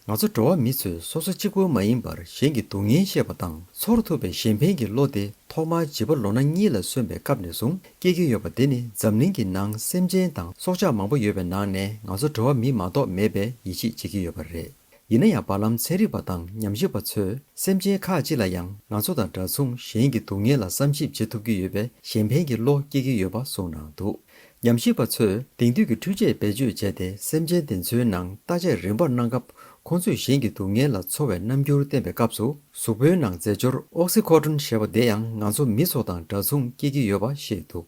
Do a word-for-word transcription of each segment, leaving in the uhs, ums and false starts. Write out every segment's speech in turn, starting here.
ང་ཚོ་འགྲོ་བ་མི་ཚོས་སོ་སོ་གཅིག་པུ་མ་ཡིན་པར་གཞན་གྱི་སྡུག་བསྔལ་ཤེས་པ་དང་ཚོར་ཐུབ་པའི་གཞན་ཕན་གྱི་བློ་དེ་ཐོག་མར་བྱིས་པ་ལོ་ན་གཉིས་ལ་སོན་པའི་སྐབས་ནས་བཟུང་སྐྱེ་གི་ཡོད་པ་དེ་ནི་འཛམ་གླིང་གི་ནང་སེམས་ཅན་དང་སྲོག་ཆགས་མང་པོ་ཡོད་པའི་ནང་ནས་ང་ཚོ་འགྲོ་བ་མི་མ་གཏོགས་མེད་པའི་ཡིད་ཆེས་བྱེད་ཀྱི་ཡོད་པ་རེད། ཡིན་ན་ཡང་བར་ལམ་ཚན་རིག་པ་དང་ཉམས་ཞིབ་པ་ཚོས་སེམས་ཅན་ཁག་ཅིག་ལ་ཡང་ང་ཚོ་དང་འདྲ་མཚུངས་གཞན་གྱི་སྡུག་བསྔལ་ལ་བསམ་ཞིབ་བྱེད་ཐུབ་ཀྱི་ཡོད་པའི་གཞན་ཕན་གྱི་བློ་སྐྱེ་གི་ཡོད་པ་གསུངས་གནང་འདུག་ཉམས་ཞིབ་པ་ཚོས་དེང་དུས་ཀྱི་འཕྲུལ་ཆས་བེད་སྤྱོད་བྱས་ཏེ་སེམས་ཅན་དེ་ཚོའི་ནང་བརྟག་དཔྱད་རིམ་པར་གནང་སྐབས། ཁོང་ཚོས་གཞན་གྱི་སྡུག་བསྔལ་ལ་ཚོར་བའི་རྣམ་འགྱུར་བསྟན་པའི་སྐབས་སུ། གཟུགས་པོའི་ནང་རྫས་སྦྱོར་ཨོག་སི་ཁོ་ཀྲོན་ཞེས་པ་དེ་ཡང་ང་ཚོ་མི་ཚོ་དང་འདྲ་མཚུངས་སྐྱེ་གི་ཡོད་པ་བཤད་འདུག་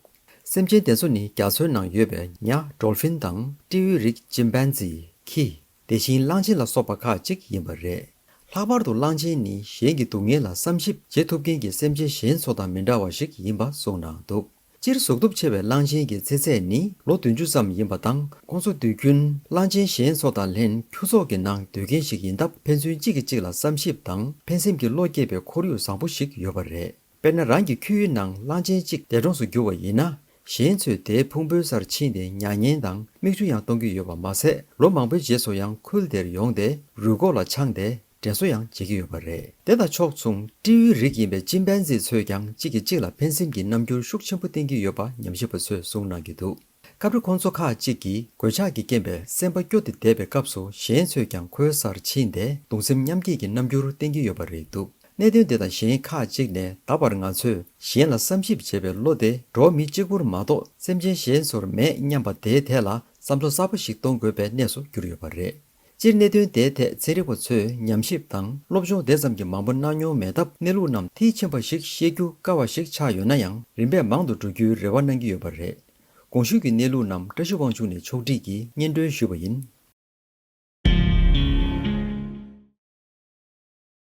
སེམས་ཅན་དེ་ཚོ་ནི་རྒྱ་མཚོའི་ནང་ཡོད་པའི་ཉ་ཌོལ་ཕིན་དང་སྤྲེའུའི་རིགས་ཅིམ་པན་ཛི། ཁྱི། དེ་བཞིན་གླང་ཆེན་ལ་སོགས་པ་ཁག་ཅིག་ཡིན་པ་རེད། ལྷག་པར་དུ་གླང་ཆེན་ནི་གཞན་གྱི་སྡུག་བསྔལ་ལ་བསམ་ཞིབ་བྱེད་ཐུབ་མཁན་གྱི་སེམས་ཅན་གཞན་ཚོ་དང་མི་འདྲ་བ་ཞིག་ཡིན་པ་གསུངས་གནང་འདུག་སྤྱིར་གཟུགས་སྟོབས་ཆེ་བའི་གླང་ཆེན་གྱི་ཚེ་ཚད་ནི་ལོ་བདུན་ཅུ་ཙམ་ཡིན་པ་དང་། ཁོང་ཚོ་དུས་རྒྱུན་གླང་ཆེན་གཞན་ཚོ་དང་ལྷན་ཁྱུ་ཚོགས་ཀྱི་ནང་སྡོད་མཁན་ཞིག་ཡིན་སྟབས། ཕན་ཚུན་གཅིག་གིས་གཅིག་ལ་བསམ་ཞིབ་དང་ཕན་སེམས་ཀྱི་བློ་སྐྱེད་པའི་ཁོར་ཡུག་བཟང་པོ་ཞིག་ཡོད་པ་རེད། དཔེར་ན། རང་གི་ཁྱུའི་ནང་གླང་ཆེན་གཅིག་འདས་གྲོངས་སུ་གྱུར་བ་ཡིན་ན། གཞན་ཚོས་དེའི་ཕུང་པོའི་སར་ཕྱིན་ཏེ་མྱ་ངན་དང་མིག་ཆུ་ཡང་གཏོང་གི་ཡོད་པ་མ་ཟད། ལོ་མང་པོའི་རྗེས་སུ་ཡང་ཁུལ་དེར་ཡོང་སྟེ་རུས་ཁོག་ལ་འཆང་སྟེ་དྲན་གསོ་ཡང་བྱེད་ཀྱི་ཡོད་པ་རེད། དེ་དང་ཕྱོགས་མཚུངས། སྤྲེའུའི་རིགས་ཡིན་པའི་ཅིམ་པན་ཛི་ཚོས་ཀྱང་གཅིག་གིས་གཅིག་ལ་ཕན་སེམས་ཀྱི་རྣམ་འགྱུར་ཤུགས་ཆེན་པོ་བསྟན་གྱི་ཡོད་པ་ཉམས་ཞིབ་པ་ཚོས་གསུངས་གནང་གི་འདུག་སྐབས་རེ་ཁོང་ཚོ་ཁག་ཅིག་གིས་འགོས་ཆགས་ཀྱི་རྐྱེན་པས་སེམས་པ་སྐྱོ་སྟེ་བསྡད་པའི་སྐབས་སུ། གཞན་ཚོས་ཀྱང་ཁོའི་སར་ཕྱིན་ཏེ་གདུང་སེམས་མཉམ་སྐྱེད་ཀྱི་རྣམ་འགྱུར་བསྟན་གྱི་ཡོད་པ་རེད་འདུག་གནད་དོན་དེ་དང་གཞན་ཁག་ཅིག་ནས། ད་བར་ང་ཚོས་གཞན་ལ་བསམ་ཞིབ་བྱེད་པའི་བློ་དེ་འགྲོ་བ་མི་གཅིག་པུར་མ་གཏོགས་སེམས་ཅན་གཞན་ཚོར་མེད་སྙམ་པ་དེའི་ཐད་ལ་བསམ་བློ་གསར་པ་ཞིག་གཏོང་དགོས་པའི་གནས་སུ་གྱུར་ཡོད་པ་རེད། སྤྱིར་གནད་དོན་དེའི་ཐད་ཚན་རིག་པ་ཚོས་ཉམས་ཞིབ་དང་སློབ་སྦྱོང་དེ་ཙམ་གྱིས་མང་པོ་གནང་མྱོང་མེད་སྟབས། གནས་ལུགས་རྣམས་མཐིལ་ཕྱིན་པ་ཞིག་བཤད་རྒྱུ་དཀའ་བ་ཞིག་ཆགས་ཡོད་ན་ཡང་། རིམ་པས་མང་དུ་འགྲོ་རྒྱུའི་རེ་བ་གནང་གི་ཡོད་པ་རེད། གོང་ཞུས་ཀྱི་གནས་ལུགས་རྣམས་བཀྲ་ཤིས་དབང་ཕྱུག་ནས་ཕྱོགས་སྒྲིག་གིས་སྙན་སྒྲོན་ཞུས་པ་ཡིན།